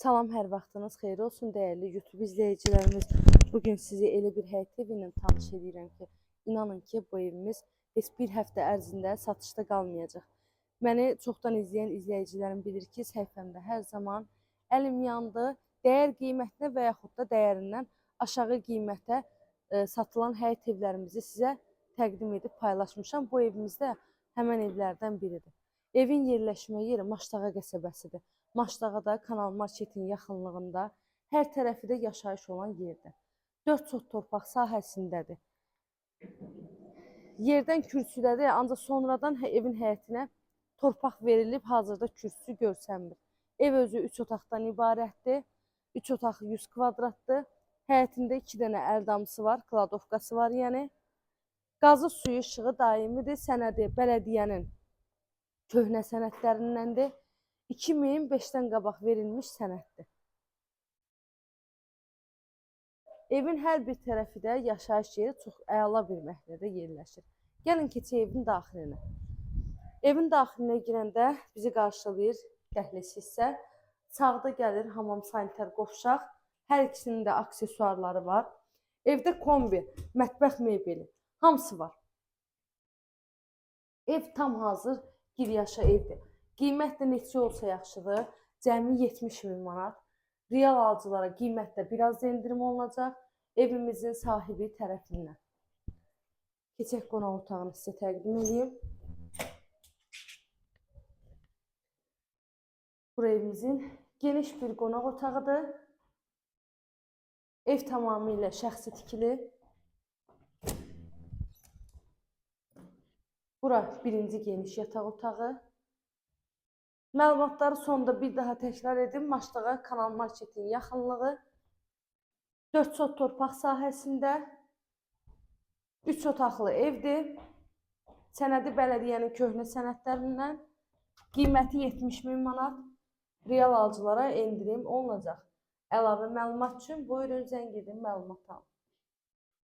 Salam, hər vaxtınız xeyir olsun dəyərli YouTube izləyicilərimiz. Bugün sizi elə bir həyət evi ilə tanış edirəm ki, inanın ki, bu evimiz heç bir həftə ərzində satışda qalmayacaq. Məni çoxdan izləyən izləyicilərim bilir ki, səhifəmdə hər zaman əlim yandı, dəyər qiymətinə və yaxud da dəyərindən aşağı qiymətə satılan həyət evlərimizi sizə təqdim edib paylaşmışam. Bu evimiz də həmən evlərdən biridir. Evin yerləşmə yeri Maşdağa qəsəbəsidir. Maşdağada Kanal Marketin yaxınlığında, hər tərəfi də yaşayış olan yerdə. 4 sot torpaq sahəsindədir. Yerdən kürsüdədir, ancaq sonradan evin həyətinə torpaq verilib, hazırda kürsüsü görsənmir. Ev özü 3 otaqdan ibarətdir. 3 otaq 100 kvadratdır. Həyətində 2 dənə əldamısı var, kladovkası var yəni. Qazı, suyu, işığı daimidir. Sənədi bələdiyyənin köhnə sənədlərindəndir. 2005-dən qabaq verilmiş sənəddir. Evin hər bir tərəfi də yaşayış yeri, çox əla bir məhəllədə yerləşir. Gəlin keçək evin daxilinə. Evin daxilinə girəndə bizi qarşılayır dəhliz hissə. Sağda gəlir hamam sanitar qovşaq. Hər ikisinin də aksesuarları var. Evdə kombi, mətbəx mebeli, hamısı var. Ev tam hazır gir yaşa evdir. Qiymət də neçə olsa yaxşıdır. Cəmi 70 min manat. Real alıcılara qiymətdə biraz endirim olunacaq evimizin sahibi tərəfindən. Keçək qonaq otağını sizə təqdim edeyim. Bura evimizin geniş bir qonaq otağıdır. Ev tamamilə şəxsi tikili. Bura birinci geniş yataq otağı. Məlumatları sonda bir daha təkrar edim. Maşdağa Kanal Marketin yaxınlığı, 4 sot torpaq sahəsində, 3 otaqlı evdir. Sənədi bələdiyyənin köhnə sənədlərindən. Qiyməti 70 min manat. Real alıcılara endirim olunacaq. Əlavə məlumat üçün buyurun zəng edin, məlumat alın.